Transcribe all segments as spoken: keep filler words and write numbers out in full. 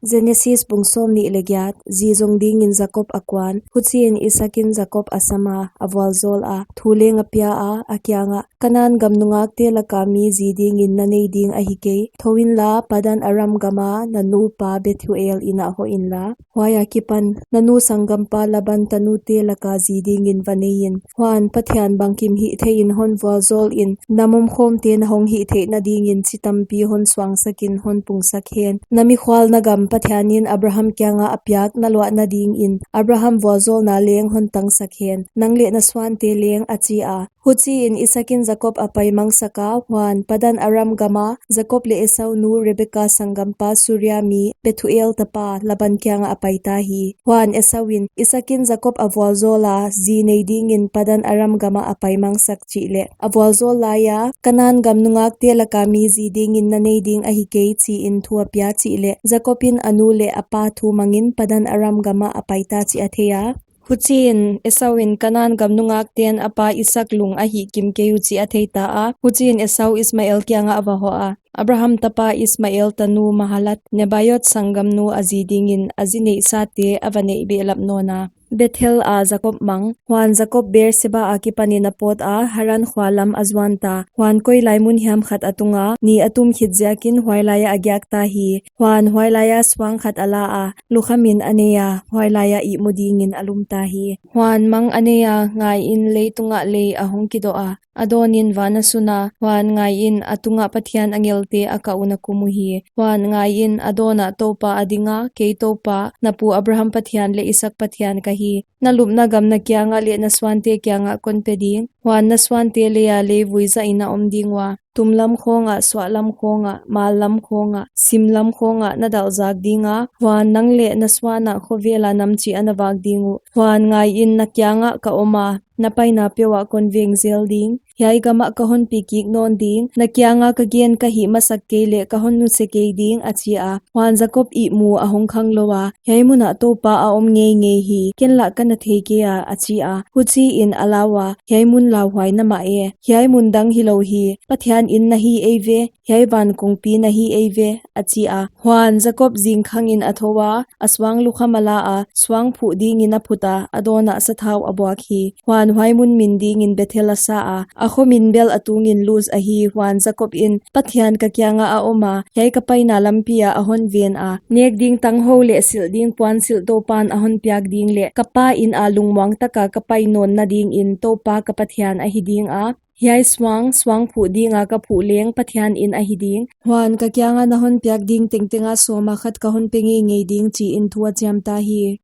Genesis bung sawmnih leh giat. Zi zong dingin Jakob a kuan. Huchiin Isakin Jakob a sama, a vualzawla, thu leng a pia a, a kiangah, Kanan gam nungakte laka mi zi dingin na nei ding ahi kei. Thou inla, Padan Aram gama na nupa Bethuel inn ah hoh inla, huai akipan na nu sanggampa Laban tanute laka zi dingin va nei in. Huan, Pathian bangkim hihtheihin hon vualzawlin, na momkhawmte na hong hihtheihna dingin chi tampi hon suangsakin hon pungsak hen. Na mikhualna gam Pathianin Abraham kiangah a piak na luahna dingin Abraham vualzawlna leng hon tangsak hen, nang leh na suante leng, a chi a. Huchiin Isakin Jakob a paimangsak a, huan, Padan Aram gama Jakob leh Esau nu Rebeka sanggampa Suria mi Bethuel tapa Laban kiangah a paita hi. Huan, Esauin Isakin Jakob a vualzawla, zi nei dingin Padan Aram gamah a paimangsak chih leh, a vualzawl laia, Kanan gam nungakte laka mi zi dingin na nei ding ahi kei, chiin thu a pia chih leh, Jakobin a nu leh a pa thu mangin Padan Aram gamah a paita chih a thei a. Huchiin Esauin Kanan gam nungakten a pa Isak lung a hihkim kei uh chih a theita a. Huchiin Esau Ismael kiangah a va hoh a, Abraham tapa Ismael tanu Mahalat, Nebaiot sanggamnu a zi dingin a zi neihsate a va neih behlap nawna. Bethel a Jakob mang. Huan, Jakob Beerseba akipanin a pawta, Haran khua lam a zuanta. Huan, koilai mun hiam khat a tunga ni a tum khit ziakin huailaia a giakta hi. Huan, huailaia suang khat a la a, lukhamin a neia, huailaia ihmu dingin a lumta hi. Huan, mang a neia, ngaiin, leitungah lei a hong kidoh a, a dawnin van a suna. Huan, ngaiin, a tungah Pathian angelte a kah un a kum uhi. Huan, ngaiin, a dawnah Toupa a dinga, Kei Toupa, na pu Abraham Pathian leh Isak Pathian ka hi. Na lupna gam na kiangah leh na suante kiangah kon pe ding. Huan, na suante leia leivui zahin a om ding ua, tumlam khawngah, suahlam khawngah, mallam khawngah, simlam khawngah na dalhzak dinga. Huan, nang leh na suanah khovela namchih a na vak ding uh. Huan, ngaiin, na kiangah ka oma, na paina peuhah kon veng zel ding. Hiai gamah ka hon pi kik nawn ding. Na kianga ka gen ka hih masak kei leh ka hon nuse kei ding, a chi a. Huan, Jakob ihmu a hong khanglou a, Hiai munah Toupa a om ngeingei hi, ken lah ka na thei kei a, a chi a. Huchiin a la ua, Hiai mun lauhuai na mah e, hiai mun dang hilou hi, Pathian inn na hi eive, hiai van kongpi na hi eive, a chi a. Huan, Jakob zingkhangin a thou a, a suang lukham a la a, suang phuh dingin a phut a, a dawnah sathau a buak hi. Huan, huai mun min dingin Bethel a sa a, a kho min bel a tungin Luz ahi. Huan, Jakobin, Pathian ka kiangah a oma, hiai ka paina lampi ah a hon ven a, nek ding tanghou leh silh ding puansilh Toupan a hon piak ding leh, ka pa inn a lungmuang taka ka pai nawnna dingin Toupa ka Pathian ahi dinga, hiai suang, suang phuh dinga ka phuh leng Pathian inn ahi ding. Huan, ka kianga na hon piak ding tengtenga sawma khat ka hon pe ngeingei ding, chiin thu a chiamta hi.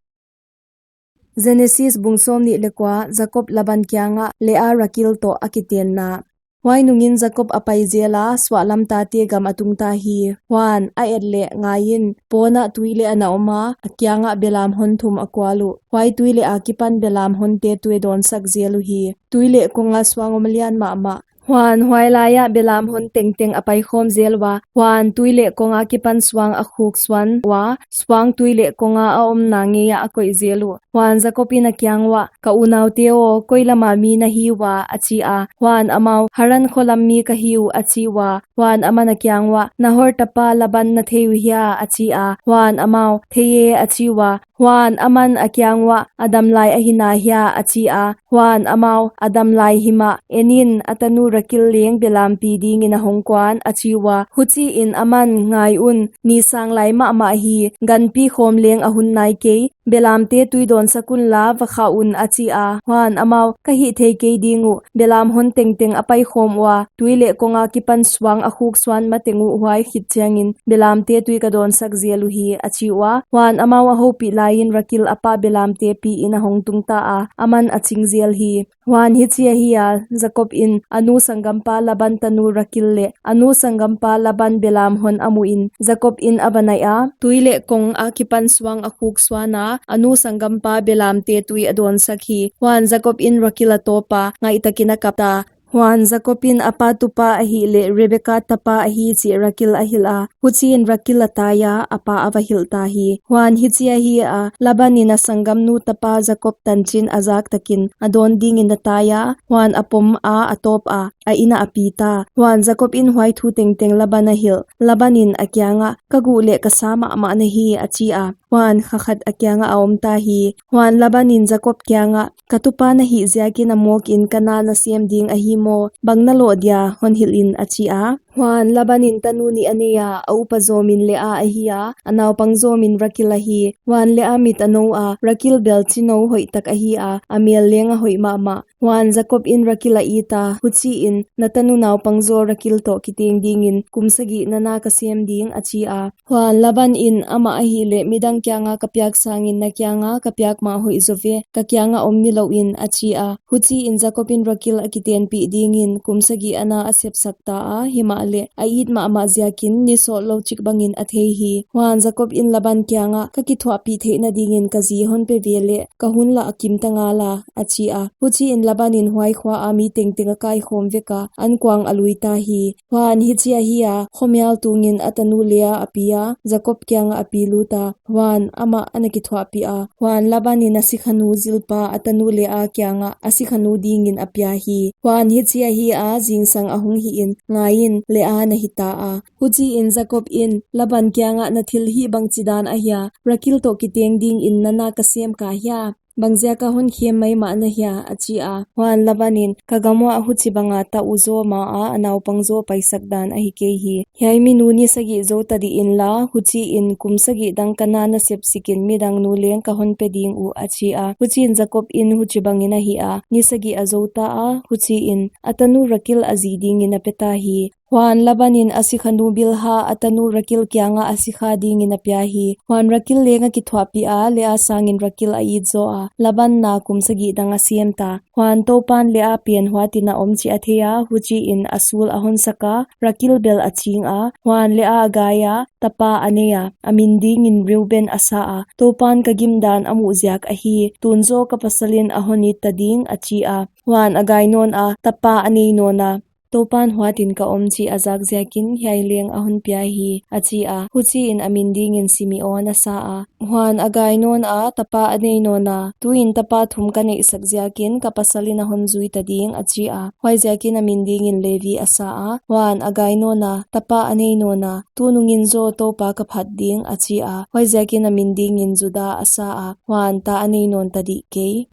Genesis bung sawmnih leh kua. Jakob Laban kiangah Lea Rakil toh a kitenna. Huai nungin Jakob a pai zel a, suahlam tate gam a tungta hi. Huan, a et leh, ngaiin, pawn ah tuileh a na om a, a kiangah belam hon thum a kual uh. Huai tuileh akipan belam honte tui dawnsak zel uhi. Tuileh konga suang om lian mahmah. Huan, huailaiah belam hon tengteng a paikhawm zel ua. Huan, tuileh kong akipan suang a khuk suan ua, suang tuileh konga a omna ngeiah a koih zel uh. Huan, Jakobin a kiang uah, Ka unaute aw, koi lama mi na hi ua? a chi a. Huan, amau, Haran kho lam mi ka hi uh, a chi ua. Huan, aman a kiang uah, Nahor tapa Laban na thei uhia? a chi a. Huan, amau, Thei e, a chi ua. Huan, aman a kiang uah, A damlai ahi na hia? a chi a. Huan, amau, A damlai himah, enin, a tanu Rakil leng belampi dingin a hong kuan, a chi ua. Huchiin aman, Ngai un, ni sang lai mahmah hi, ganpi khawm leng a hun nai kei, belamte tui dawnsak unla, va khah un, a chi a. Huan, amau, Ka hih thei kei ding uh, belam hon tengteng a paikhawm ua, tuileh kong akipan suang a khuk suan mateng uh, huai khit chiangin belamte tui ka dawnsak zel uhi, a chi ua. Huan, amau a houpih laiin Rakil a pa belamte piin a hong tungta a, aman a ching zel hi. Huan, hichi ahia, Jakobin a nu sanggampa Laban tanu Rakil leh a nu sanggampa Laban belam hon a muhin, Jakobin a va naih a, tuileh kong akipan suang a khuk suana, a nu sanggampa belamte tui a dawnsak hi. Huan, Jakobin Rakil a tawpa, ngaihtakin a kapta. Huan Jakob in a pa tupa ahihleh Rebeka tapa ahi chih Rakil a hilh a, huchiin Rakil a tai a, a pa a va hilh ta hi. Huan hichi ahi a, Laban in a sanggamnu tapa Jakob tanchin a zak takin a dawn dingin a tai a, huan a pom a, a tawp a, a inn ah a pi ta. Huan Jakob in huai thu tengteng Laban a hilh. Laban in a kiangah, ka guh leh ka sa mahmah na hi, a chi a. Huan kha khat a kiangah a om ta hi. Huan Laban in Jakob kiangah, ka tupa na hih ziakin a mawkin ka na na sem ding ahi maw? Bang na loh dia, hon hilh in, a chi a. Huan Laban in tanu nih a nei a, a upa zawm in Lea ahi a, a naupang zawm in Rakil ahi. Huan Lea mit a nou a, Rakil bel chinou hoihtak ahi a, a mel leng a hoih mahmah. Huan Jakob in Rakil a it a, huchiin, na tanu naupang zaw Rakil toh kiteng dingin kum sagih na na ka sem ding, a chi a. Huan Laban in, amah ahihleh midang kianga ka piak sangin na kianga ka piak mah hoih zaw ve, ka kianga om nilouin, a chi a. Huchiin Jakob in Rakil a kitenpih dingin kum sagih a na a sepsak ta a, himahleh a it mahmah ziakin ni sawtlou chik bangin a thei hi. Huan Jakob in Laban kiangah, ka kithuahpih theihna dingin ka zi hon pe ve leh, ka hun lah a kim ta ngal a, a chi a. Huchiin Laban in huai khua a mi tengteng a kaikhawm vek a, ankuang a lui ta hi. Huan hichi ahi a, khomial tungin a tanu Lea a pi a, Jakob kiangah a pi lut a. Huan amah a na kithuahpih a. Huan Laban in a sikhanu Zilpa a tanu Lea kiangah a sikhanu dingin a pia hi. Huan hichi ahi a, zingsang a hong hihin, ngaiin, Lea na hi ta a. Huchiin Jakob in, Laban kiangah, na thilhih bangchidan ahia? Rakil toh kiteng dingin na na ka sem ka hia? Bangziaka hon khem maimah na hia? A chi a. Huan Laban in, ka gam uah huchibanga ta u zaw ma a, a naupang zaw paisak dan ahi kei hi. Hiai minu ni sagih zou ta dih inla, huchiin kum sagih dang ka na na sep sikin midang nu leng ka hon pe ding uh, a chi a. Huchiin Jakob in huchibangin a hih a, ni sagih a zou ta a, huchiin a tanu Rakil a zi dingin a pe ta hi. Huan Laban in a sikhanu Bilha a tanu Rakil kiangah a sikha dingin a pia hi. Huan Rakil leng a kithuahpih a, Lea sangin Rakil a it zaw a, Laban na kum sagih dang a sem ta. Huan Toupan Lea pen huatin a om chih a thei a, huchiin a sul a hon sak a, Rakil bel a ching a. Huan Lea a gai a, tapa a nei a, a min dingin Reuben a sa a, Toupan ka gimdan a muh ziak ahi, tun zaw ka pasalin a hon it ta ding, a chi a. Huan a gai nawn a, tapa a nei nawn a, Toupan huatin ka om chih a zak ziakin hiai leng a hon pia hi, a chi a. Huchiin a min dingin Simeon a sa a. Huan a gai nawn a, tapa a nei nawn a, tuin tapa thum ka neihsak ziakin ka pasalin a hon zui ta ding, a chi a. Huaiziakin a min dingin Levi a sa a. Huan a gai nawn a, tapa a nei nawn a, tunungin zaw Toupa ka phat ding, a chi a. Huaiziakin a min dingin Juda a sa a. Huan ta a nei nawn ta dih kei.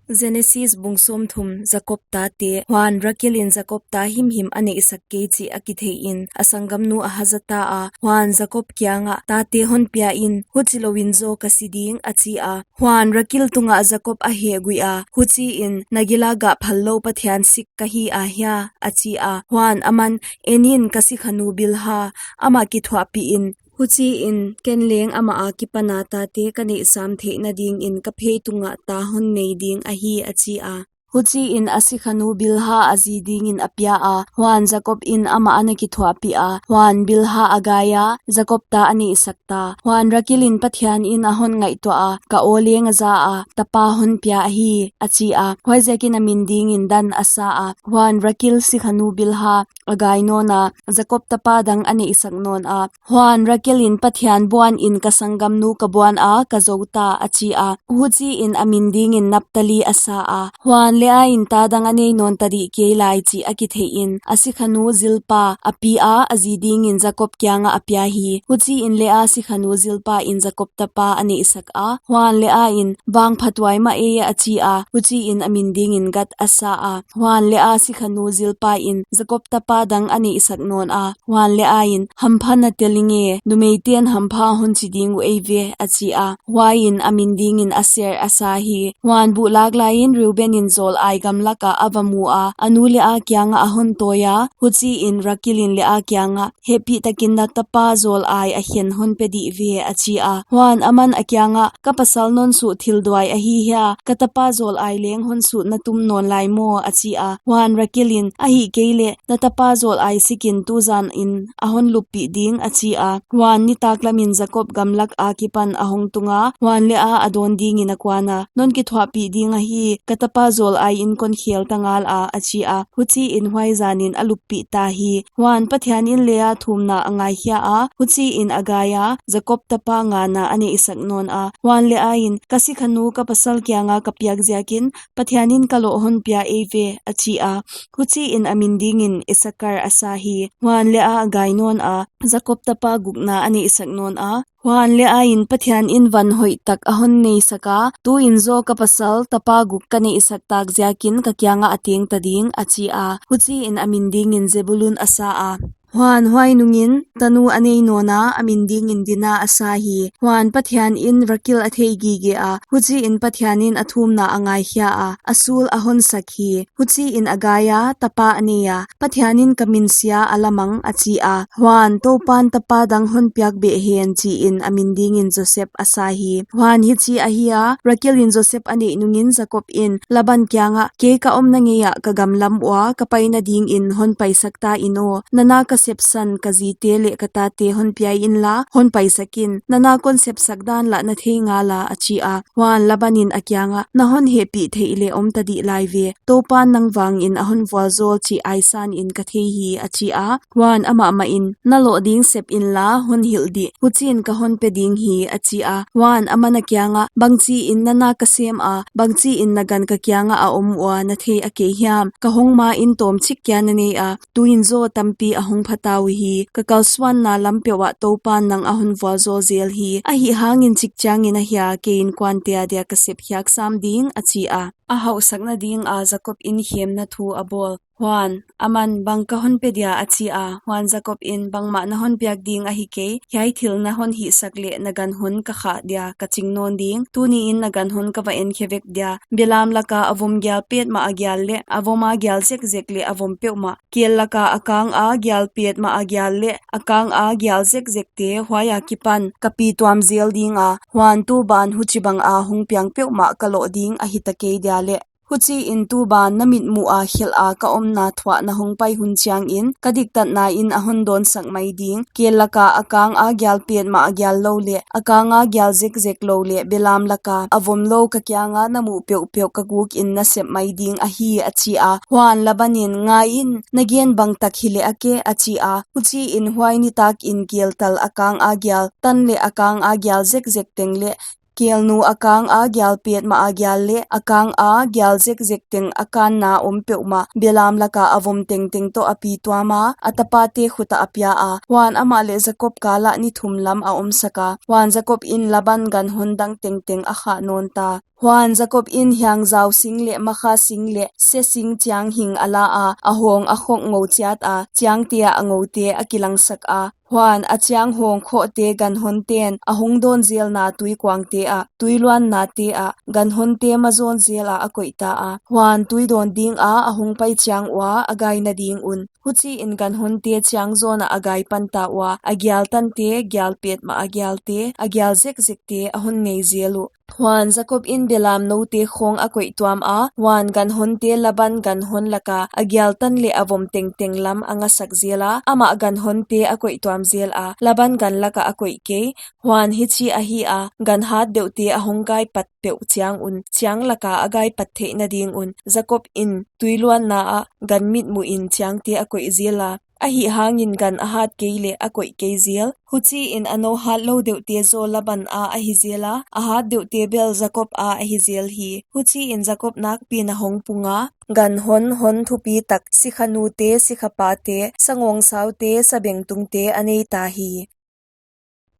Genesis bung sawmthum. Jakob tate. Huan Rakil in Jakob ta himhim a neihsak kei chih a kitheih in, a sanggamnu a haza ta a. Huan Jakob kiangah, tate hon pia in, huchilouin zaw ka si ding, a chi a. Huan Rakil tungah Jakob a hehguih a, huchiin, na gil a gah phallou Pathian sik ka hi ahia? A chi a. Huan aman, enin, ka sikhanu Bilha, amah kithuahpih in, huchiin, ken leng amah akipan a tate ka neih sam theihna dingin ka phei tungah ta hon nei ding ahi, a chi a. Huchiin a sikhanu Bilha a zi dingin a pia a. Huan Jakob in amah a na kithuahpih a. Huan Bilha a gai a, Jakob ta a neihsak ta. Huan Rakil in Pathian in a hon ngaihtuah a, ka aw leng a za a, tapa hon pia ahi, a chi a. Huaiziakin a min dingin Dan a sa a. Huan Rakil sikhanu Bilha a gai nawn a, Jakob tapa dang a neihsak nawn a. Huan Rakil in Pathian buan in ka sanggamnu ka buan a, ka zou ta, a chi a. Huchiin a min dingin Naphtali a sa a. Huan Lea in ta dang a nei nawn ta dih kei lai chih a kitheih in, a sikhanu Zilpa a pi a, a zi dingin Jakob kiangah a pia hi. Huchiin Lea sikhanu Zilpa in Jakob tapa a neihsak a. Huan Lea in, vangpha tuai mah ei, a chi a. Huchiin a min dingin Gad a sa a. Huan Lea sikhanu Zilpa in Jakob tapa dang a neihsak nawn a. Huan Lea in, hampha na tel inge, numeiten hampha hon chi ding uh ei ve, a chi a. Huaiin a min dingin Aser a sa hi. Huan buhlak laiin Reuben in zawl ai gamlak ah a va mu a, a nu Lea kiangah a hon tawi a. Huchiin Rakil in Lea kiangah, hehpihtakin na tapa zawl ai a khen hon pe dih ve, a chi a. Huan aman a kiangah, ka pasal non suh thil duai ahi hia? Ka tapa zawl ai leng hon suh na tum nawn lai maw? A chi a. Huan Rakil in, ahih kei leh, na tapa zawl ai sikin tuzanin a hon luppih ding, a chi a. Huan nitak lamin Jakob gamlak akipan a hong tung a, huan Lea a dawn dingin a kuan a, non kithuahpih ding ahi, ka tapa zawl ai in kon khel ta ngal a, a chi a. Huchiin huai zanin a luppih ta hi. Huan Pathianin Lea thumna a ngaikhia a, huchiin a gai a, Jakob tapa ngana a neihsak nawn a. Huan Leain, ka sikhanu ka pasal kianga ka piak ziakin, Pathianin ka loh hon pia ei ve, a chi a. Huchiin a min dingin Isakar a sa hi. Huan Lea a gai nawn a, Jakob tapa gukna a neihsak nawn a. Huan Leain, Pathianin van hoihtak a hon neisak a, tuin zaw ka pasal tapa guk ka neihsak tak ziakin ka kianga a teng ta ding, a chi a. Huchiin a min dingin Zebulun a sa a. Huan huai nungin tanu a nei nawn a, a min dingin Dina a sa hi. Huan Pathianin Rakil a thei gige a, huchiin Pathianin a thumna a ngaikhia a, a sul a hon sak hi. Huchiin a gai a, tapa a nei a, Pathianin ka min sia a lamang, a chi a. Huan Toupan tapa dang hon piak beh hen, chiin a min dingin Joseph a sa hi. Huan hichi ahi a, Rakilin Joseph a neih nungin Jakob in Laban kiangah, kei ka omna ngeiah ka gam lam ua ka paina dingin hon paisak ta in aw. Na na ka sepsan ka zite leh ka tate hon piai inla, hon paisak in. Na na kon sepsak dan lah na thei ngala, a chi a. Huan Labanin a kiangah, na hon hehpih theih leh om ta dih lai ve. Toupan nang vangin a hon vualzawl chih aisanin ka thei hi, a chi a. Huan amah mahin, na loh ding sep inla, hon hilh dih. Huchiin ka hon pe ding hi, a chi a. Huan aman a kiangah, bangchiin na na ka sem a, bangchiin na gan ka kiangah a om ua na thei a kei hiam? Ka hong main tawmchik kia na nei a, tuin zaw tampi a hong pha ta uhi. Ka kalsuanna lam peuhah Toupan nang a hon vualzawl zel hi. Ahihhangin chik chiangin ahia kei inkuante adia ka sep khiak sam ding, a chi a. A hauhsakna dinga Jakob in khemna thu a bawl. Huan aman, bang ka hon pe dia, a chi a. Huan Jakob in, bangmah na hon piak ding ahi kei. Hiai thil na hon hihsak leh na ganhon ka khah dia, ka ching nawn ding. Tuniin na ganhon ka va enkhe vek dia. Belam laka a vom gial petmah a gial leh a voma gial zekzek leh a vom peuhmah, kel laka a kanga gial petmah a gial leh a kanga gial zekzekte, huai akipan ka pi tuam zel dinga. Huan tuban huchibanga hong piang peuhmah ka loh ding ahi ta kei dia leh. Huchiin tuban na mitmuha khelha ka omna thuah na hong pai hun chiangin, ka diktatna in a hon dawnsak mai ding. Kel laka a kanga gial petmah a gial lou leh a kanga gial zekzek lou leh belam laka a vom lou ka kianga na muh peuhpeuh ka gukin na sep mai ding ahi, a chi a. Huan Labanin, ngaiin, na gen bangtak hileh a ke, a chi a. Huchiin huai nitakin kel tal a kanga gial tan leh a kanga gial zekzek teng leh kelnu a kanga gial petmah a gial leh a kanga gial zekzek teng a kanna om peuhmah, belam laka a vom tengteng toh a pi tuama, a tapate khutah a pia a. Huan amah leh Jakob kalah ni thum lam a omsak a. Huan Jakob in Laban ganhon dang tengteng a khah nawn ta. Huan Jakob in hiangzau sing leh makha sing leh se sing chiang hing a la a, a hawng a khok ngou chiat a, chiangte ah a ngoute a kilangsak a. Huan a chiang hawng khohte ganhonten a hong dawn zelna tuikuangte ah, tuiluannate ah, ganhonte mazawn zelah a koih ta a. Huan tui dawn dinga a hong pai chiang ua a gaina ding un. Huchiin ganhonte chiang zawnah a gai pan ta ua, a gial tante, gial petmah a gialte, a gial zekzekte a hon nei zel uh. Huan Jakob in belam noute khawng a koih tuam a, huan ganhonte Laban ganhon laka a gial tan leh a vom tengteng lam a ngasak zel a, amah ganhonte a koih tuam zel a, Laban gan laka a koih kei. Huan hichi ahi a, gan hat deuhte a hong gai pat peuh chiang un, chiang laka a gai pat theihna ding un, Jakob in tuiluanna ah gan mitmuhin chiangte a koih zel a, ahihhangin gan a hat kei leh a koih kei zel. Huchiin a nou hat lou deuhte zaw Laban a ahi zel a, a hat deuhte bel Jakob a ahi zel hi. Huchiin Jakob nakpiin a hong pung a, ganhon hon thupi tak, sikhanute, sikhapate, sangawngsaute, sabengtungte a nei ta hi.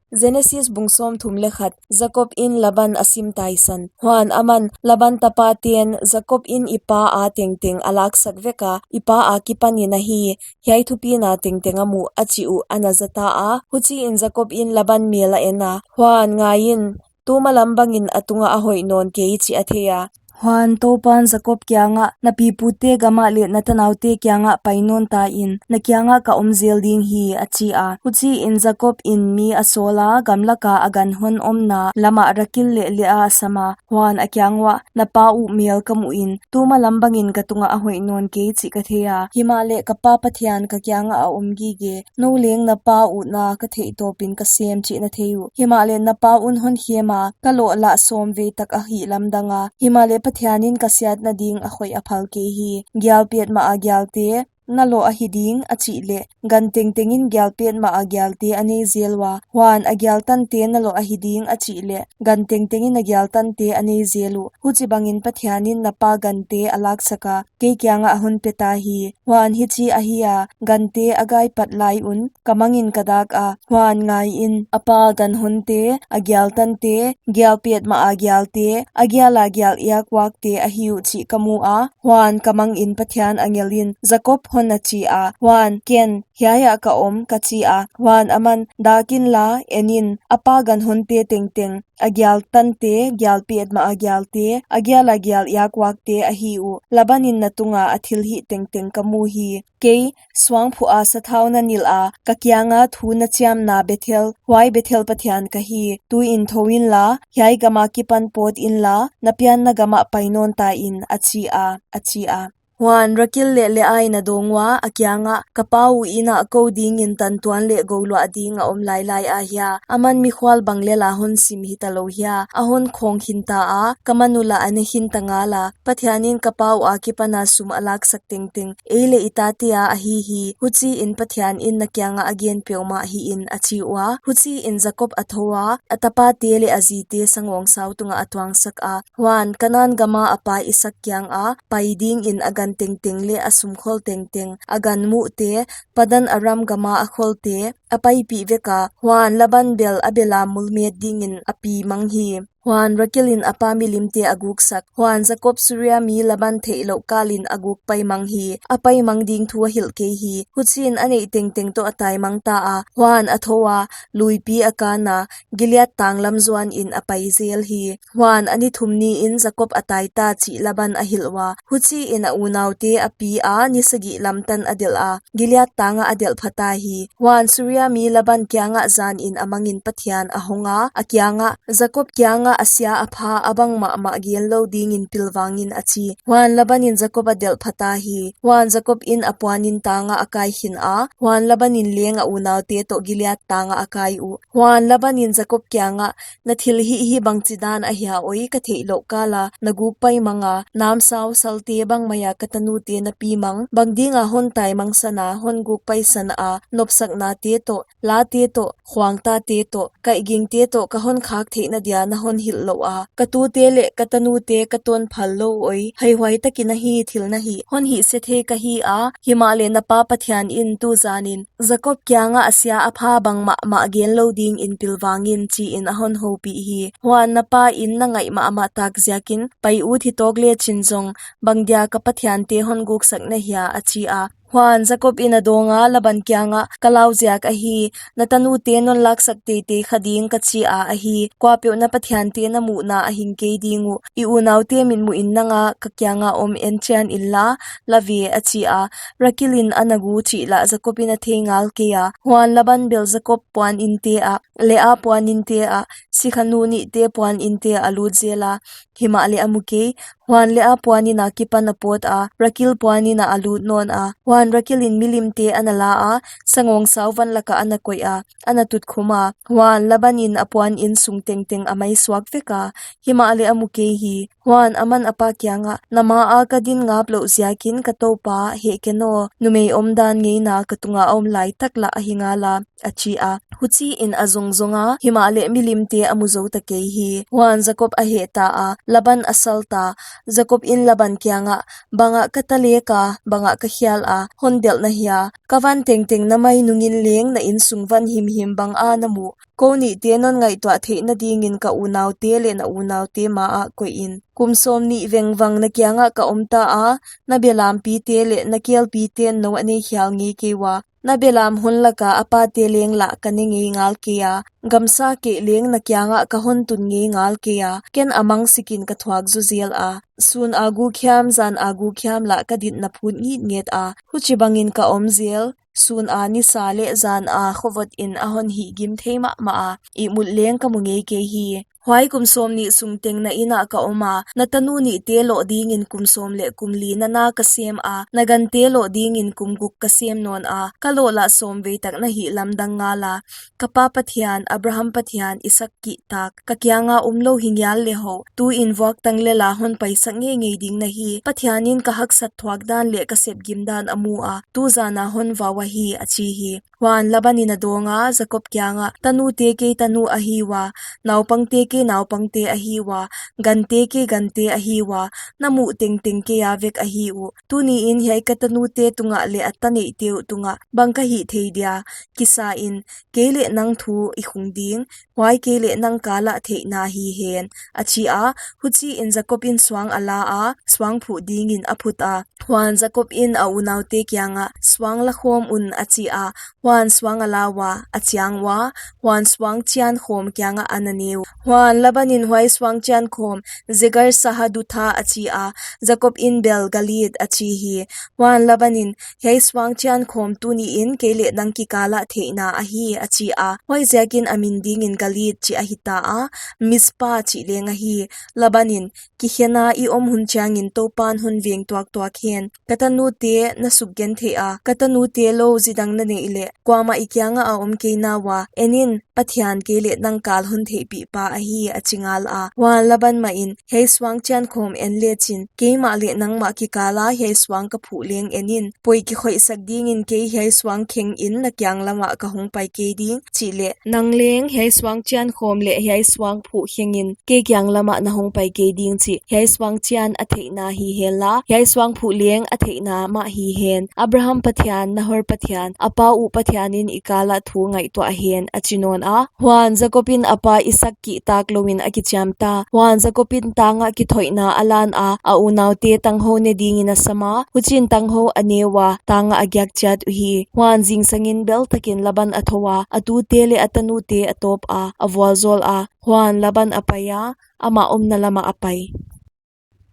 Genesis bung sawmthum leh khat. Jakob in Laban a sim taisan. Huan aman, Laban tapaten, Jakob in i pa a tengteng a laksak vek a, i pa akipanin ahi, hiai thupina tengteng a muh, a chih uh a na za ta a. Huchiin Jakob in Laban mel a en a. Huan ngaiin, tumalam bangin a tungah a hoih nawn kei chih a thei a. Huan Toupan Jakob kiangah, na pipute gamah leh na tanaute kiangah pai nawn ta in, na kiangah ka om zel ding hi, a chi a. Huchiin Jakob in mi a sawl a, gamlaka a ganhon omna lamah Rakil leh Lea a sam a. Huan a kiang uah, na pa uh mel ka muhin, tumalam bangin ka tungah a hoih nawn kei chih ka thei a. Himahleh ka pa Pathian ka kiangah a om gige, nou leng na pa uh na ka theih tawpin ka sem chih na thei uh. Himahleh na pa un hon khem a, ka loh lah sawm vei tak a hihlamdang a. Himahleh Pathianin ka siatna ding a khoih a phal kei hi. Gial petmah a gialte na loh ahi ding, a chih leh, gan tengtengin gial petmah a gialte a nei zel ua, huan a gial tante na loh ahi ding, a chih leh, gan tengtengin a gial tante a nei zel uh. Huchibangin Pathianin na pa gante a laksaka, kei kiangah a hon peta hi. Huan hichi ahia, gante a gai pat lai un, ka mangin ka daka, huan ngaiin, a pa gan honte, a gial tante, gial petmah a gialte, a giala gial iakuakte ahi uh chih ka mu a. Huan ka mangin Pathian angelin, Jakob hon, a chi a. Huan ken, hiaiah ka om, ka chi a. Huan aman, dak inla, enin, a pa gan honte tengteng, a gial tante, gial petmah a gialte, a giala gial iakuakte ahi uh. Labanin na tunga a thilhih tengteng ka mu hi. Kei, suangphuh a sathau na nilha, ka kianga thu na chiamna Bethel, huai Bethel Pathian ka hi. Tuin thou inla, hiai gama kipan pawt inla, na pianna gamah pai nawn ta in, a chi a, a chi a. Huan Rakil leh Leain a dawng ua, a kiangah, ka pa uh inah kou dingin tantuan leh gouluah ding a om lailai ahia, aman mikhual bang lela hon sim hita lou hia, a hon khawng khinta a, ka man ula a ne khinta ngala, Pathianin ka pa uh akipana sum a laksak tengteng, ei leh i tate a ahi hi. Huchiin Pathianin na kiangah a gen peuhmah hihin, a chi ua. Huchiin Jakob a thou a, a tapate leh a zite sangawngsau tungah a tuangsak a. Huan Kanan gama a pa Isak kianga pai dingin a gan tengteng leh a sumkhol tengteng, a gan muhte, Padan Aram gama a kholte, a paipih veka. Huan Laban bel a belam mulmet dingin a pi mang hi. Huan Rakilin a pa milimte a guksak. Huan Jakob Suria mi Laban theihlouh kalin a guk pai mang hi. A pai mang ding thu a hilh kei hi. Huchiin a neih tengteng toh a tai mang ta a. Huan a thou a, luipi a kana, Gilead tang lam zuanin a pai zel hi. Huan a ni thum niin Jakob a tai ta chih Laban a hilh ua. Huchiin a unaute a pi a, ni sagih lam tan a delh a, Gilead tangah a delh pha ta hi. Huan Suria mi Laban kiangah zanin a mangin Pathian a hong a, a kiangah, Jakob kiangah a sia a pha a bang mahmah gen lou dingin pilvangin, a chi. Huan Labanin Jakob a delh pha ta hi. Huan Jakobin a puanin tangah a kai khin a. Huan Labanin leng a unaute toh Gilead tangah a kai uh. Huan Labanin Jakob kiangah, na thilhih hi bangchidan ahia oi, ka theihlouh kala na guk pai manga, namsau salte bang maia ka tanute na pi mang, bang dinga hon tai mangsan a, hon guk paisan a, nopsaknate toh, late toh, khuangtate toh, kaihgingte toh ka hon khak theihna dia na hon hilh louh a, ka tute leh ka tanute ka tawn phal lou oi, haihuai takin ahi thil na hih, hon hihse thei ka hi a, himahleh na pa Pathianin tuzanin, Jakob kiangah a sia a pha bang mahmah gen lou dingin pilvangin, chiin a hon houpih hi. Huan na pain na ngaih mahmah tak ziakin, pai ut, hitawk lechin zong, bang dia ka pathiante hon guksak na hia, a chi a. Huan Jakobin a dawng a, Laban kiangah, ka lau ziak ahi, na tanute non laksak teitei kha ding ka chi a ahi, kuapeuh na pathiante na muhna a hing kei ding uh, i unaute mitmuhin nang a ka kianga om en chian inla, la ve, a chi a. Rakilin a na gu chih lah Jakobin a thei ngal kei a. Huan Laban bel Jakob puaninte ah, Lea puaninte ah, sikhanu nihte puaninte ah a lut zel a, himahleh a mu kei. Huan Lea puanin akipan a pawt a, Rakil puanin ah a lut nawn a. Huan Rakilin milimte a na la a, sangawngsau van lakah a na koih a, a na tutkhum a. Huan Labanin a puanin sung tengteng a maisuak vek a, himahleh a mu kei hi. Huan aman a pa kiangah, na maa ka din ngap louh ziakin ka toupa, heh ken aw, numei omdan ngeina ka tunga a om lai tak lah ahi ngala, a chi a. Huchiin a zongzong a, himahleh milimte a mu zou ta kei hi. Huan Jakob a heh ta a, Laban a sal ta. Jakobin Laban kiangah, bang ah ka ta lek a, bang ah ka khial a, hon delh na hia? Ka van tengteng na mai nungin leng na insung van himhim bang a na muh? Kou nihte non ngaihtuah theihna dingin ka unaute leh na unaute maah koihin. Kum sawmnih vengvang na kiangah ka om ta a, na belampite leh na kelpiten nou a nei khial ngei kei ua, na belam hon laka a pate leng lah ka ne ngei ngal kei a, gamsa keih leng na kiangah ka hon tun ngei ngal kei a, ken a mang sikin ka thuak zu zel a, sun a guk hiam, zan a guk hiam lah ka ditna phut ngitnget a, huchibangin ka om zel. Sun a nisa leh zan a khovotin a hon hihgim thei mahmah a, ihmut leng ka mu ngei kei hi. Huai kum sawmnih sung teng na inn ah ka om a, na tanu nihte loh dingin kum sawm leh kum li na na ka sem a, na gante loh dingin kum guk ka sem nawn a, ka loh lah sawm vei tak na hih lamdang ngal a. Ka pa Pathian, Abraham Pathian, Isaak kihtak, ka kianga omlou hi ngial leh hou, tuin vuak tang lel a hon paisak ngeingei ding na hi. Pathianin ka haksat thuak dan leh ka sepgim dan a mu a, tu zan a hon vau ahi, a chi hi. Huan Laban in a dawng a, Jakob kiangah, tanute kei tanu ahi ua, naupangte kei naupangte ahi ua, gante kei gante ahi ua, na muh tengteng kei a vek ahi uh. Tuniin hiai ka tanute tungah leh a ta neihte uh tungah bang ka hih thei dia? Kisa in, kei leh nang thu i khung ding, huai kei leh nang kal ah theihna hi hen, a chi a. Huchiin Jakob in suang a la a, suang phuh dingin a phut a. Huan Jakob in a unaute kiangah, suang la khawm un, a chi a. Huan suang a la ua, a chiang ua, huan suang chian khawm kiangah a na ne uh. Huan Laban in huai suang chian khawm Jegar Sahadutha a chi a, Jakob in bel Galeed a chi hi. Huan Laban in, hiai suang chian khawm tuniin kei leh nang kikal ah theihna ahi, a chi a. Huaiziakin a min dingin Galeed chih a hita a, Mizpah chih leng ahi. Laban in, kikhen a i om hun chiangin Toupan hon veng tuaktuak hen. Ka tanute na sukgentheih a, ka tanute lou zi dang na neih leh, kuamah i kiangah a om kei na ua, en in, Pathian kei leh nang kal hon theihpih pa ahi, a chi ngal a. Huan Laban mah in, hiai suang chian khawm en lechin, keimah leh nangmah kikal a hiai suang ka phuh leng en in, poi kikhoihsak dingin kei hiai suang kheng in na kiang lamah ka hong pai kei ding, chih leh, nang leng hiai suang chian khawm leh hiai suang phuh kheng in kei kiang lamah na hong pai kei ding chih, hiai suang chian a theihna hi hen la, hiai suang phuh leng a theihna mah hi hen. Abraham Pathian, Nahor Pathian, a pa uh Pathian in i kal ah thu ngaihtuah hen, a chi nawn a. Huan Jakob in a pa Isaak kihtak louin a kichiam ta. Huan Jakob in tang ah kithoihna a lan a, a unaute tanghou ne dingin a sam a. Huchiin tanghou a ne ua, tang ah a giak chiat uhi. Huan zingsangin bel takin Laban a thou a, a tute leh a tanute a tawp a, a vualzawl a. Huan Laban a pai a, amah omna lamah a pai.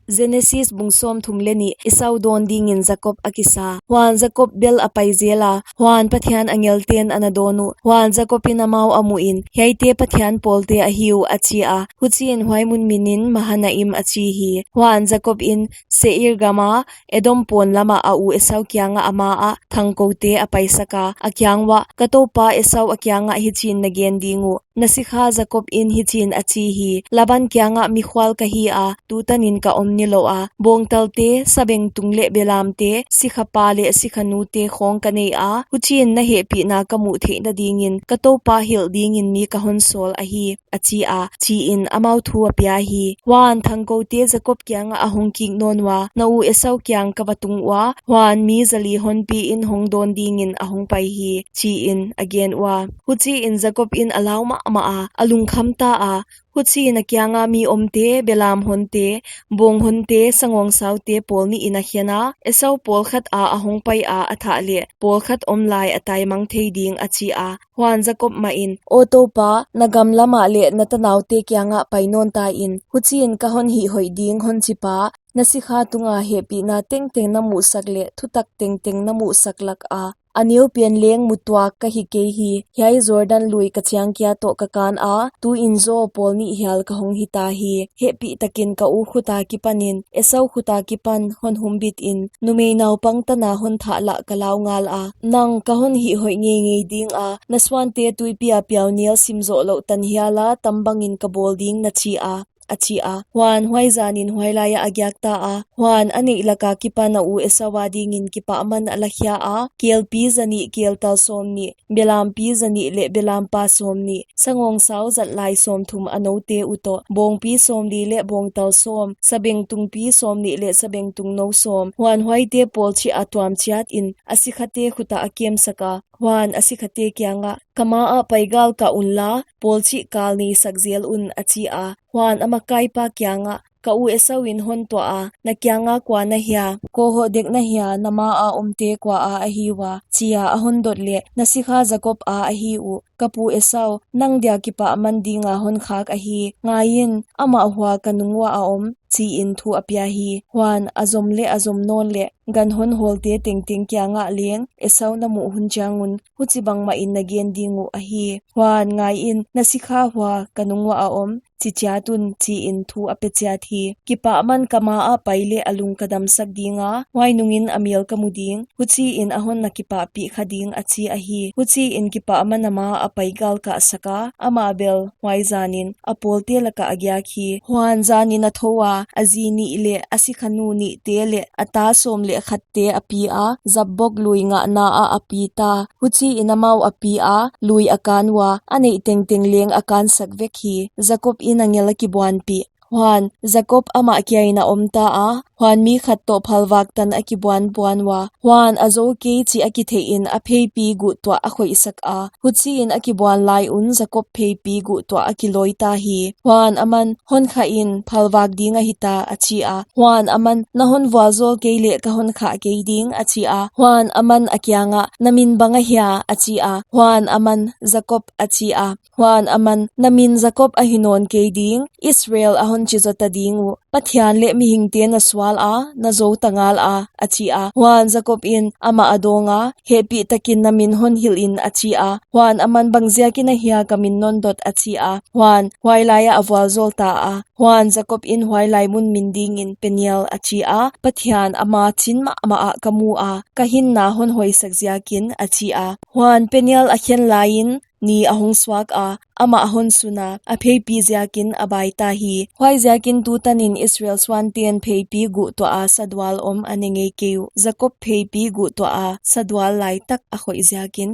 Genesis bung sawmthum leh nih. Esau dawn dingin Jakob a kisa. Huan Jakob bel a pai zel a, huan Pathian angelten a na dawn uh. Huan Jakob in amau a muhin, hiaite Pathian pawlte ahi uh, a chi a. Huchiin huai mun minin Mahanaim a chi hi. Huan Jakob in Seir gama, Edom pawn lamah a u Esau kiangah a ma ah thangkoute a paisak a, a kiang uah, ka toupa Esau a kiangah hichiin na gen ding uh, na sikha Jakob in hichiin a chi hi, Laban kiangah mikhual ka hi a, tutanin ka om nilouh a, bawngtalte, sabengtung leh belamte, sikhapa leh sikhanute khawng ka nei a, huchiin na hehpihna ka muh theihna dingin ka toupa hilh dingin mi ka hon sawl ahi, a chi a, chiin amau thu a pia hi. Huan thangkoute Jakob kiangah a hong kik nawn ua, na u Esau kiang ka va tung ua, huan mi zali honpiin hong dawn dingin a hong pai hi, chiin a gen ua. Huchiin Jakob in a lau mahmah a, a lungkham ta a, huchiin a kianga mi omte, belam honte, bawng honte, sangawngsaute pawl nih in a khen a, Esau pawlkhat a a hong pai a a thah leh, pawlkhat om lai a taimang thei ding, a chi a. Huan Jakob mah in, aw Toupa, na gam lamah leh na tanaute kiangah pai nawn ta in, huchiin ka hon hihhoih ding hon chi pa, na sikha tunga hehpihna tengteng na muhsak leh thutak tengteng na muhsak laka a neu pen leng mu tuak ka hi kei hi. Hiai Jordan lui ka chiang kia toh ka kan a, tuin zaw pawl nih hial ka hong hita hi. Hehpih takin ka u khuta kipanin Esau khuta kipan hon humbit in, numei naupang tana hon thah lah ka lau ngal a, nang ka hon hihhoih ngeingei dinga, na suante tuipi a piaunel sim zoh louh tan hiala tambangin ka bawl ding, na chi a, a chi a. Huan huai zanin huailai ah a giak ta a. Huan a neih laka kipan a u Esau a dingin kipahman a la khia a, kelpi zanih, keltal sawmnih, belampi zanih leh belampa sawmnih, sangangsau zatlai sawmthum a noute utoh, bawngpi sawmli leh bawngtal sawm, sabengtungpi sawmnih leh sabengtung nou sawm. Huan huaite pawl chih a tuam chiatin a sikhate khutah a kemsak a. Huan a sikhate kiangah, ka maah pai galkah unla, pawl chih kal neisak zel un, a chi a. Huan a makaipa kiangah, ka u Esau in hon tuah a, na kianga kua na hia, kua hoh dek na hia, na maa omte kua a ahi ua, chia a hon dot leh, na sikha Jakob a ahi uh, ka pu Esau, nang dia kipahman dinga hon khak ahi. Ngaiin, amah hua ka nung uah a om, chiin thu a pia hi. Huan a zom leh a zom nawn leh, gan hon hawlte tengteng kiangah leng Esau na muh hun chiang un, huchibang mahin na gen ding uh ahi. Huan ngaiin, na sikha hua ka nung uah a om, chi chiat un, chiin thu a pe chiat hi. Kipahman ka ma ah pai leh a lung ka damsak dinga, huai nungin a mel ka mu ding, huchiin a honna kipahpih kha ding, a chi ahi. Huchiin kipahman a ma ah a pai galkah saka, amah bel huai zanin a pawlte lakah a giak hi. Huan zanin a thou a, a zi nih leh a sikhanu nihte leh a ta sawm leh khatte a pi a, Jabbok lui ngahna ah a pi ta. Huchiin amau a pi a, lui a kan ua, a neih tengteng leng a kansak vek hi. Jakobin angel a kibuanpih. Huan Jakob amah kiain a om ta a, huan mi khat toh phalvak tan a kibuanbuan ua. Huan a zou kei chih a kitheih in a pheipi guh tuah a khoihsak a. Huchiin a kibuan lai un Jakob pheipi guh tuah a kilawi ta hi. Huan aman, hon khah in, phalvak ding ahi ta, a chi a. Huan aman, na hon vualzawl kei leh ka hon khah kei ding, a chi a. Huan aman a kiangah, na min bang ahia, a chi a. Huan aman, Jakob, a chi a. Huan aman, na min Jakob ahi nawn kei ding, Israel a hon chi zota ding uh. Pathian leh mihingte na sual a, na zou ta ngal a, a chi a. Huan Jakobin amah a dawng a, hehpihtakin na min hon hilh in, a chi a. Huan aman, bang ziakin ahia ka min non dot, a chi a. Huan huai laiah a vualzawl ta a. Huan Jakobin huai lai mun min dingin Peniel a chi a, Pathian a ma chin mahmah ah ka mu a, ka hinna hon hoihsak ziakin, a chi a. Huan Peniel a khen laiin ni a hong suak a, amah a hon sun a, a pheipi ziakin a bai ta hi. Huai ziakin tutanin Israel suanten pheipi guh tuah a sadual om a ne ngei kei uh, Jakob pheipi guh tuah a sadual lai tak a khoih ziakin.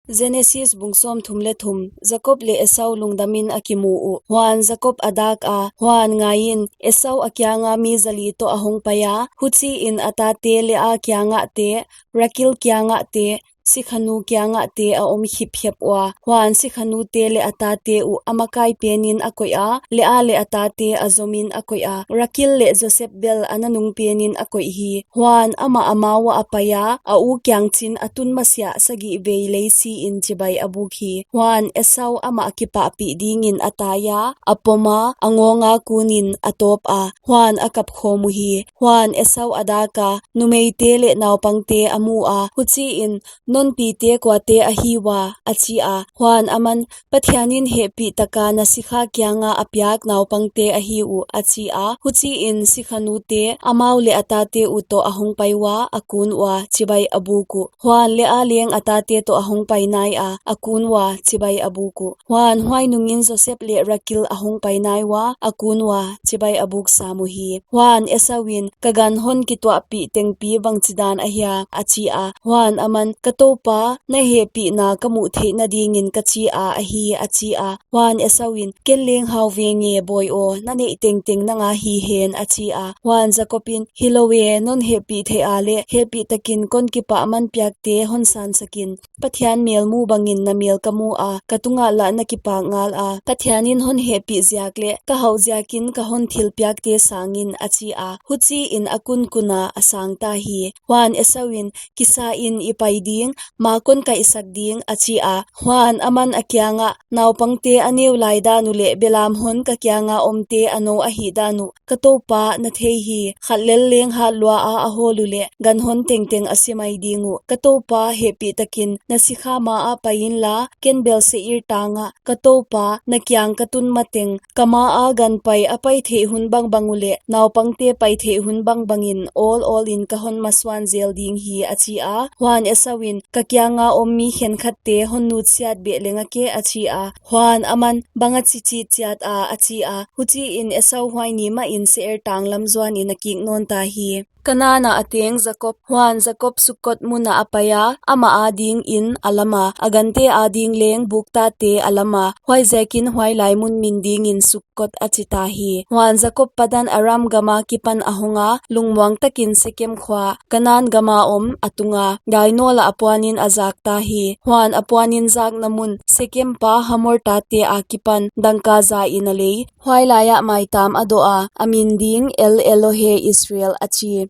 Genesis bung sawmthum leh thum. Jakob leh Esau lungdamin a kimu uh. Huan Jakob a dak a, huan ngaiin, Esau a kianga mi zali toh a hong pai a, huchiin a tate Lea kiangahte, Rakil kiangahte, sikhanu kiangahte a om khipkhep ua. Huan sikhanute leh a tate uh a makai penin a koih a, Lea leh a tate a zomin a koih a, Rakil leh Joseph bel a nanung penin a koih hi. Huan amah a ma uah a pai a, a u kiang chin a tun masiah sagih vei lei siin chibai a buk hi. Huan Esau amah kipahpih dingin a tai a, a pom a, a ngawnga kunin a tawp a, huan a kap khawm uhi. Huan Esau a dak a, numeite leh naupangte a mu a, huchiin, non pite kuate ahi ua, a chi a. Huan aman, Pathianin hehpih taka na sikha kianga a piak naupangte ahi uh, a chi a. Huchiin sikhanute, amau leh a tate uh toh a hong pai ua, a kun ua, chibai a buk uh. Huan Lea leng a tate toh a hong pai nai a, a kun ua, chibai a buk uh. Huan huai nungin Joseph leh Rakil a hong pai nai ua, a kun ua, chibai a buk sam uhi. Huan Esauin, ka gan hon kituahpih tengpi bangchidan ahia, a chi a. Huan aman, ka toupa, na hehpihna ka muh theihna dingin ka chi a ahi, a chi a. Huan Esauin, ken leng hau venge bawi aw, na neih tengteng nanga hi hen, a chi a. Huan Jakobin, hilou e, non hehpih theih a leh, hehpihtakin kon kipahman piakte hon sansakin, Pathian mel mu bangin na mel ka mu a, ka tungah lah na kipak ngal a, Pathianin hon hehpih ziak leh ka hauh ziakin ka hon thilpiakte sangin, a chi a. Huchiin a kunkun a a sang ta hi. Huan Esauin, kisa in, i pai ding, ma kon kaihsak ding, a chi a. Huan aman a kiangah, naupangte a neu lai dan uleh belam hon ka kianga omte a nou ahih dan uh, ka toupa, na thei hi, khat lel leng hat lua a a hawl uleh, gan hon tengteng a si mai ding uh. Ka toupa, hehpihtakin na sikha ma ah pai inla, ken bel Seir tangah, ka toupa, na kiang ka tun mateng, ka ma a gan pai a pai theih hun bangbang uleh, naupangte pai theih hun bangbangin, awlawlin ka hon masuan zel ding hi, a chi a. Huan Esauin, ka kianga om mi khenkhatte hon nutsiat beh leng a ke, a chi a. Huan aman, bang a chi chihchiat a, a chi a. Huchiin Esau huai ni mahin Seir tang lam zuanin a kik nawn ta hi. Kanan a a teng Jakob. Huan Jakob Sukkot mun ah a pai a, amah adingin a lam a, a gante ading leng buktate a lam a, huaiziakin huai lai mun min dingin Sukkot a chi ta hi. Huan Jakob Padan Aram gam akipan a hong a, lungmuang takin Sekem khua, Kanan gama om, a tung a, dainawl ah a puanin a zak ta hi. Huan a puanin zakna mun, Sekem pa Hamor tate akipan, dangka za in a lei, huai laiah maitam a doh a, a min ding El Elohe Israel a chi.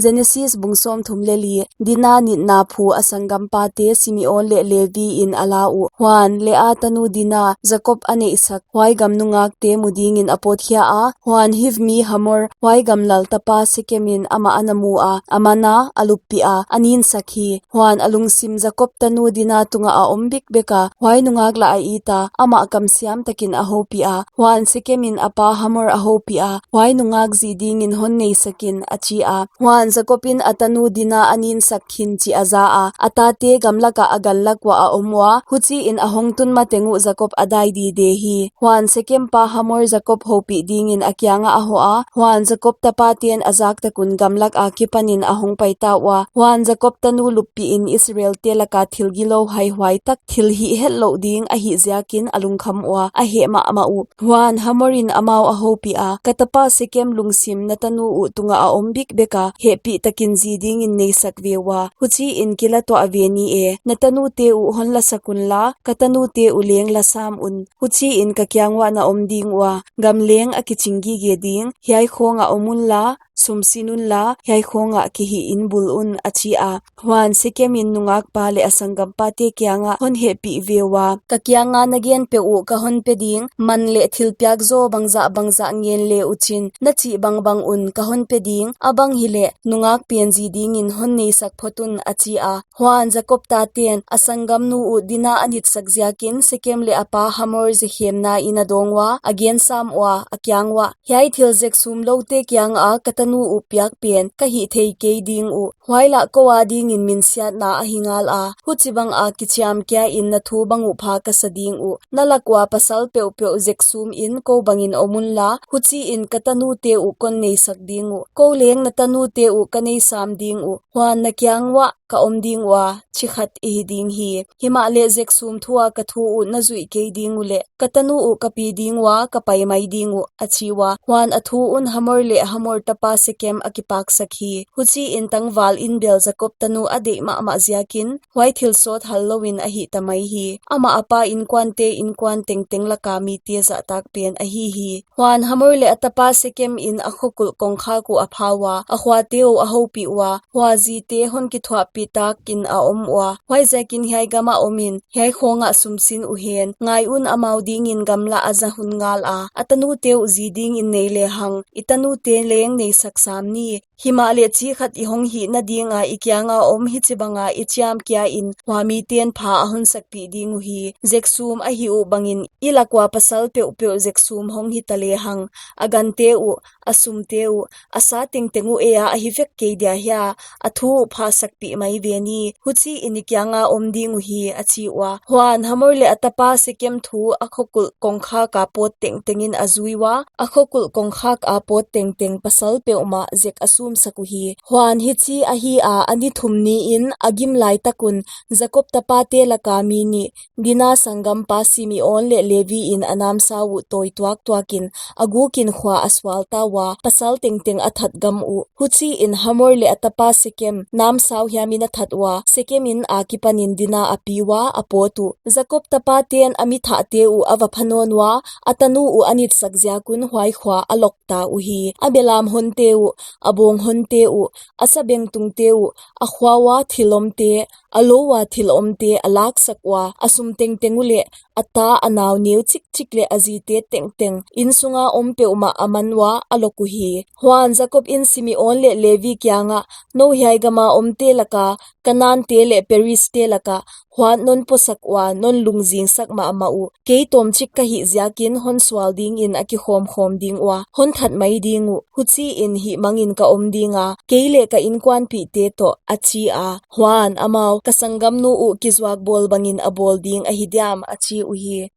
Genesis bung sawmthum leh li. Dina nitna phu a sanggampate Simeon leh Levi in a la uh. Huan, Lea tanu Dina, Jakob a neihsak, huai gam nungakte mu dingin a pawtkhia a. Huan, Hiv mi Hamor, huai gam lal tapa Sekem in amah a na mu a, a man a, a luppih a, a ninsak hi. Huan, a lungsim Jakob tanu Dina tungah a om bikbek a, huai nungak lah a it a, amah kamsiam takin a houpih a. Huan, Sekem in a pa Hamor a houpih a, huai nungak zi dingin hon neisak in, a chi a. Huan, Jakob in a tanu Dina a ninsak khin chih a za a, a tate gamlak ah a ganlak uah a om ua, huchiin a hong tun mateng uh Jakob a dai dide hi. Huan, Sekem pa Hamor Jakob houpih dingin a kiangah a hoh a. Huan, Jakob tapaten a zak tak un gamlak akipanin a hong pai ta ua. Huan, Jakob tanu luppih in Israelte laka thil gilou haihuai tak, thil hih hetlouh ding ahih ziakin a lungkham ua, a heh mahmah uh. Huan, Hamor in amau a houpih a, Ka tapa Sekem lungsim na tanu uh tungah a om bikbek a, hehpih takin zi dingin neisak ve ua, huchiin kila tuah ve ni e. Na tanute uh hon lasak unla, ka tanute uh leng la sam un. Huchiin ka kiang uah na om ding ua, gam leng a kiching gige ding. Hiai khawngah om unla, sum sin unla, hiai khawngah kihih in bul un, a chi a. Huan, Sekem in nungakpa leh a sanggampate kiangah, Hon hehpih ve ua, ka kianga na gen peuh uh ka hon pe ding, man leh thilpiak zaw bangzah bangzah ngen le uchin, na chih bangbang un ka hon pe ding, a bang hileh, nungak pen zi dingin hon neisak phot un, a chi a. Huan, Jakob taten a sanggamnu uh Dina a nitsak ziakin Sekem leh a pa Hamor zekhemna in a dawng ua, a gen sam ua, a kiang uah, Hiai thil zek sum loute kianga ka tanu uh piak pen ka hih thei kei ding uh. Huai lah kou adingin minsiatna ahi ngal a, huchibang a kichiam kia in na thu bang uh pha ka sa ding uh. Na lak ua pasal peuhpeuh zek sum in kou bangin om unla, huchiin ka tanute uh kon neisak ding uh. Kou leng na tanute uh ka nei sam ding uh. Huan na kiang uah ka om ding ua, chi khat i hi ding hi. Himahleh zek sum thu a ka thu uh na zuih kei ding uleh, ka tanu uh ka pi ding ua, ka pai mai ding uh, a chi ua. Huan, a thu un Hamor leh Hamor tapa Sekem a kipaksak hi. Huchiin tangval in bel Jakob tanu a deih mahmah ziakin, huai thil sawt hal louin a hih ta mai hi. Amah a pa inkuante inkuan tengteng laka mite zahtak pen ahi hi. Huan, Hamor leh a tapa Sekem in a kho kulh kongkhak uh a pha ua, a khuate uh a houpih ua, hua zite hon kithuahpih takin a om ua. Huaiziakin hiai gamah omin, hiai khawngah sum sin uhen. Ngai un, amau dingin gamla a za hun ngal a, a tanute uh zi dingin nei lehang, i tanute leng neisak sam ni. Himahleh chi khat i hong hihna dinga i kianga om hichibanga i chiam kia in, hua miten pha a hon sakpih ding uhi. Zek sum a hih uh bangin, i lak ua pasal peuhpeuh zek sum hong hita lehang, a gante uh, a sumte uh, a sa tengteng uh ei a ahi vek kei dia hia, a thu uh pha sakpih mai ve ni. Huchiin i kianga om ding uhi, a chi ua. Huan, Hamor leh a tapa Sekem thu a kho kulh kongkhak a pawt tengtengin a zui ua, a kho kulh kongkhak a pawt tengteng pasal peuhmah zek a sumsak uhi. Huan, hichi ahi a, a ni thum niin a gim laitak un, Jakob tapate laka mi nih, Dina sanggampa Simeon leh Levi in a namsau uh tawi tuaktuakin, a gukin khua a sual ta ua, pasal tengteng a that gam uh. Huchiin Hamor leh a tapa Sekem, namsau hiamin a that ua, Sekem in akipanin Dina a pi ua, a pawt uh. Jakob tapaten a mi thahte uh a va pha nawn ua, a tanu uh a nitsak ziak un huai khua a lok ta uhi. A belam honte uh, a bawng honte uh, a sabengtungte uh, a khua ua thil omte, a lou ua thil omte a laksak ua, a sum tengteng uleh, a ta a nau neu chikchik leh a zite tengteng, inn sunga om peuhmah a man ua a lok uhi. Huan, Jakob in Simeon leh Levi kiangah, Nou hiai gama omte laka, Kanante leh Perizte laka, huat non posak ua, non lungzingsak mahmah uh. Kei tawmchik ka hih ziakin hon sual dingin a kikhawmkhawm ding ua, hon that mai ding uh. Huchiin hihmangin ka om dinga, kei leh ka inkuanpihte toh, a chi a. Huan, amau, ka sanggamnu uh kizuak bawl bangin a bawl ding ahi diam, a chi uhi.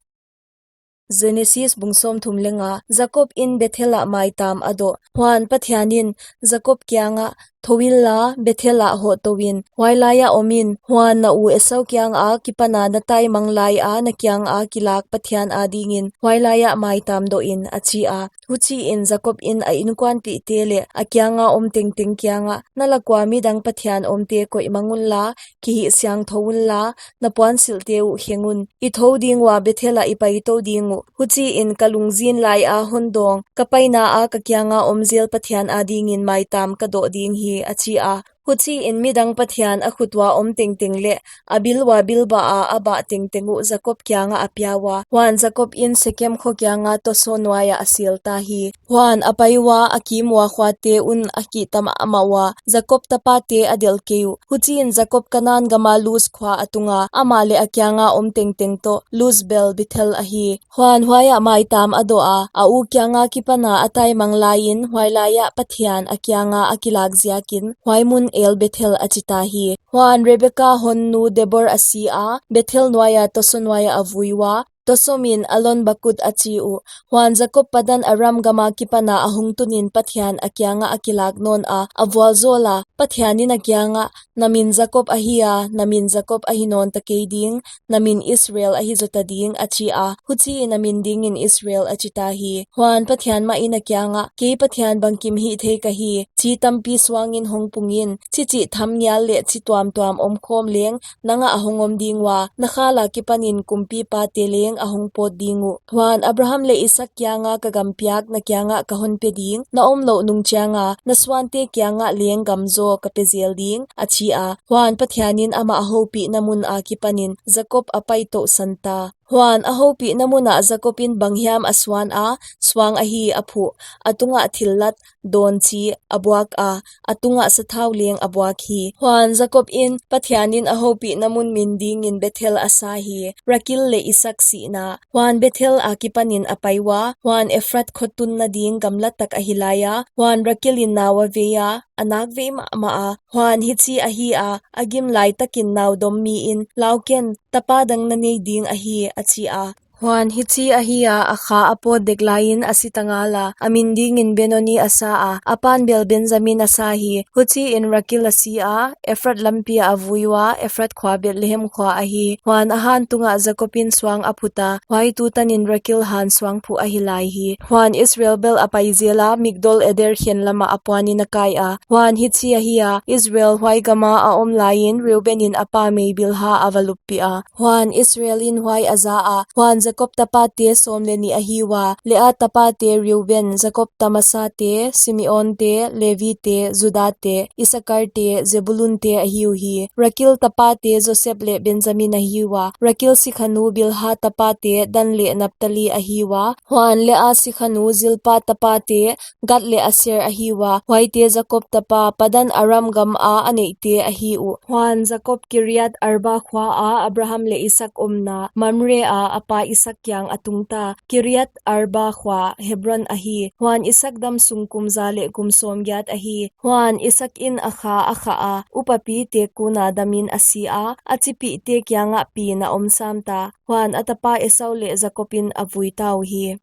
Genesis bung sawmthum leh nga. Jakob in Bethel ah maitam a doh. Huan, Pathian in Jakob kiangah, Thou inla, Bethel ah hoh tou in, huailai ah om in, huan na u Esau kianga kipana na taimang lai a na kianga kilak Pathian adingin, huailai ah maitam doh in, a chi a. Huchiin Jakob in a inkuanpihte leh a kianga om tengteng kiangah, Na lak ua midang pathian omte koih mang unla, kihih siangthou unla, na puansilhte uh kheng un. I thou ding ua Bethel ah i pai tou ding uh. Huchiin ka lungzin lai a hon dawng, ka paina a ka kianga om zel Pathian adingin maitam ka doh ding hi. a chi a. Huchiin midang pathian a khut ua om tengteng leh a bil ua bilbah a a bah tengteng uh Jakob kiangah a pia ua. Huan Jakob in Sekem kho kianga Toso nuaiah a sel ta hi. Huan a pai ua, a kim ua khuate un a kihta mahmah ua, Jakob tapate a delh kei uh. Huchiin Jakob Kanan gama Luz khua a tung a, amah leh a kianga om tengteng toh, Luz bel Bethel ahi. Huan huaiah maitam a doh a, a u kianga kipana a taimang laiin, huailaiah Pathian a kianga a kilak ziakin, huai mun El Bethel a chi ta hi. Huan Rebeka hon nu Debor a si a, Bethel nuaia Toso nuaiah a vui ua, Toso min Allon Bakuth a chi uh. Huan Jakob Padan Aram gama kipana a hongtunin Pathian a kiangah a kilak nawn a, a vualzawl a, Pathianin a kiangah, na min Jakob ahi a, na min Jakob ahi nawn ta kei ding, na min Israel ahi zota ding, a chi a. Huchiin a min dingin Israel a chi ta hi. Huan Pathian mahin a kiangah, kei Pathian bangkim hihtheih ka hi, chi tampi suangin hongpungin, chi chihtham ngial leh chi tuamtuam omkhawm leng, nangah a hong om ding ua, na khal akipanin kumpipa te leng a hong pawt ding uh. Huan Abraham leh Isak kianga ka gam piak na kiangah ka hon pe ding, na omlouh nung chianga, na suante kiangah leng gam zaw ka pe zel ding, a chi a. Huan Pathianin amah a houpihna mun akipanin Jakob a pai touhsan ta. Huan a houpihna munah Jakobin banghiam a suan a, suang ahi a phuh, a tungah thillat, dawn chi, a buak a, a tungah sathau leng a buak hi. Huan Jakobin, Pathianin a houpihna mun min dingin Bethel a sa hi, Rakil leh Isak sihna. Huan Bethel akipanin a pai ua, huan Ephrath kho tunna ding gamla tak ahi laia, huan Rakilin nau a vei a, a nak vei mahmah a. Huan hichi ahi a, a gim laitakin nau dom miin, lau ken, tapa dang na nei ding ahi, a chi a. Huan hichi ahi a, a kha a pawt dek laiin a si ta ngal a, a min dingin Benoni a sa a, a pan bel Benjamin a sa hi. Huchiin Rakil a si a, Ephrath lampi ah a vui ua, Ephrath khua Bethlehem khua ahi. Huan a han tungah Jakobin suang a phuta, huai tutanin Rakil han suang phuh ahi lai hi. Huan Israel bel a pai zel a, Migdol Eder khen lamah a puanin a kai a. Huan hichi ahi a, Israel huai gama a om laiin Reubenin a pa mei Bilha a va luppih a. Huan Israelin huai a za a, huan Jakob tapate sawm leh nih ahi ua, Lea tapate Reuben, Jakob ta masate, Simeonte, Levite, Judate, Isakarte, Zebulunte ahi uhi. Rakil tapate Joseph leh Benjamin ahi ua, Rakil sikhanu Bilha tapate Dan leh Naphtali ahi ua, huan Lea sikhanu Zilpa tapate Gad leh Aser ahi ua, huaite Jakob tapa Padan Aram gama a neihte ahi uh. Huan Jakob Kiriath Arba khua a Abraham leh Isak omna, Mamre a a pa Isak kiang a tungta, Kiriath Arba khua Hebron ahi. Huan Isak damsung kum za leh kum sawmgiat ahi. Huan Isakin a kha a khah a, upapite kuna damin a si a, a chipihte kiangah piin a om samta. Huan a tapa Esau leh Jakobin a vui ta uhi.